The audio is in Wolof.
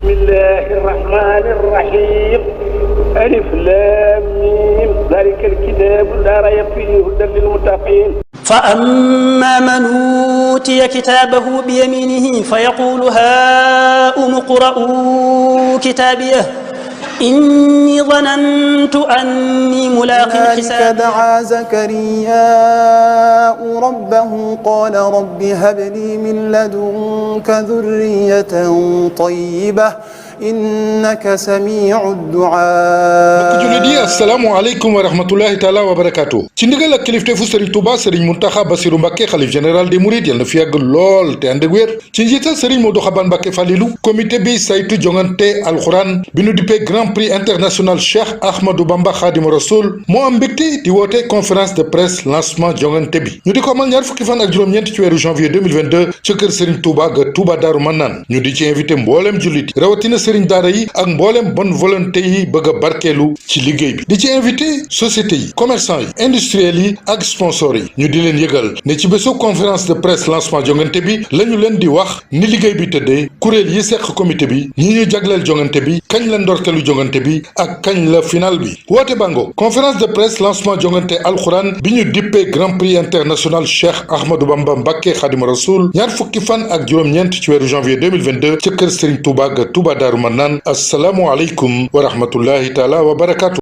bismillahi rahmani rahim alif lam mim dalika alkitabu la rayba fihi hudan lilmuttaqin فأما من أوتي كتابه بيمينه فيقول هاؤم اقرءوا كتابيه إني ظننت أني ملاق حسابي. دعا زكرياء ربه قال رب هب لي من لدنك ذرية طيبة إنك سميع الدعاء. julidi assalamu alaikum wa rahmatullahi ta'ala wa barakatuh. ci ndigal ak kilifteefu Serigne Touba Serigne Mountakha Bassirou Mbacké xalif général des Mourides yal na fi yàgg lool te ànd ak wér ci njiital Serigne Modou Xaban Mbacké Falilou comité bi saytu jongante alxuraan bi nu dippee grand prix international Cheikh Ahmadou Bamba Khadimu Rasoul moo am mbégte di woote conférence de presse lancement jongante bi ñu di ko amal ñaar fukki fan ak juróom-ñeent ci weeru janvier 2022 ci kër Serigne Touba ga Touba Darou Manane ñu di ci invité mbooleem jullit rawatina Serigne daara yi ak mbooleem bonne volonté yi bëgg a barkeelu ci liggéey bi di ci invité société yi commerçant yi industriels yi ak sponsors yi ñu di leen yëgal ne ci bésu conférence de presse lancement jongante bi lañu leen di wax ni liggéey bi tëddee kuréel yi seq comité bi ñi ñu jagleel jongante bi kañ la ndorteelu jongante bi ak kañ la final bi woote bango conférence de presse lancement jongante alxuraan bi ñu dippee grand prix international Cheikh Ahmadou Bamba Mbacké Khadimu Rasoul ñaar fukki fan ak juróom-ñeent ci weeru janvier 2022 ca kër Serigne Touba ga Touba Darou Manane assalaamu aleykum wa rahmatullahi taala wa barakatu